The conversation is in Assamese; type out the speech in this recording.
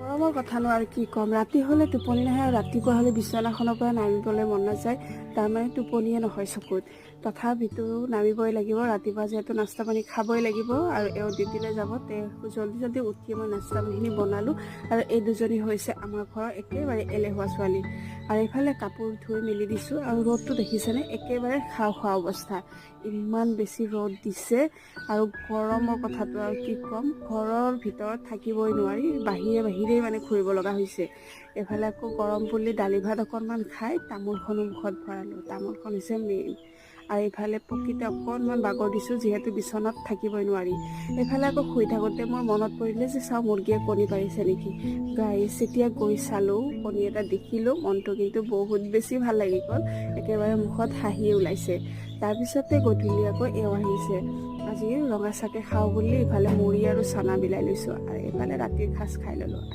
গৰমৰ কথানো আৰু কি ক'ম? ৰাতি হ'লে টোপনি নাহে আৰু ৰাতিপুৱা হ'লে বিচনাখনৰ পৰা নামিবলৈ মন নাযায়। তাৰমানে টোপনিয়ে নহয় চকুত। তথাপিতো নামিবই লাগিব ৰাতিপুৱা, যিহেতু নাস্তা পানী খাবই লাগিব আৰু এওঁ ডিউটিলৈ যাব। তেওঁ জল্দি জল্দি উঠি মই নাস্তা পানীখিনি বনালোঁ। আৰু এই দুজনী হৈছে আমাৰ ঘৰৰ একেবাৰে এলেহুৱা ছোৱালী। আৰু এইফালে কাপোৰ ধুই মেলি দিছোঁ। আৰু ৰ'দটো দেখিছেনে? একেবাৰে খাওঁ খোৱা অৱস্থা, ইমান বেছি ৰ'দ দিছে। আৰু গৰমৰ কথাটো আৰু কি ক'ম? ঘৰৰ ভিতৰত থাকিবই নোৱাৰি, বাহিৰে বাহিৰেই মানে ঘূৰিব লগা হৈছে। এইফালে আকৌ গৰম বুলি দালি ভাত অকণমান খাই তামোলখনো মুখত ভৰালোঁ। তামোলখন হৈছে মেইন। আৰু এইফালে পকীতে অকণমান বাগৰ দিছোঁ, যিহেতু বিচনাত থাকিবই নোৱাৰি। এইফালে আকৌ শুই থাকোঁতে মোৰ মনত পৰিলে যে চাওঁ মুৰ্গীয়ে কণী পাৰিছে নেকি। গাইছ, যেতিয়া গৈ চালোঁ, কণী এটা দেখিলোঁ, মনটো কিন্তু বহুত বেছি ভাল লাগি গ'ল। একেবাৰে মুখত হাঁহি ওলাইছে। তাৰপিছতে গধূলি আকৌ এওঁ আহিছে। আজি ৰঙা চাকে খাওঁ বুলি ইফালে মুড়ি আৰু চানা মিলাই লৈছোঁ আৰু এইফালে ৰাতিৰ সাজ খাই ল'লোঁ।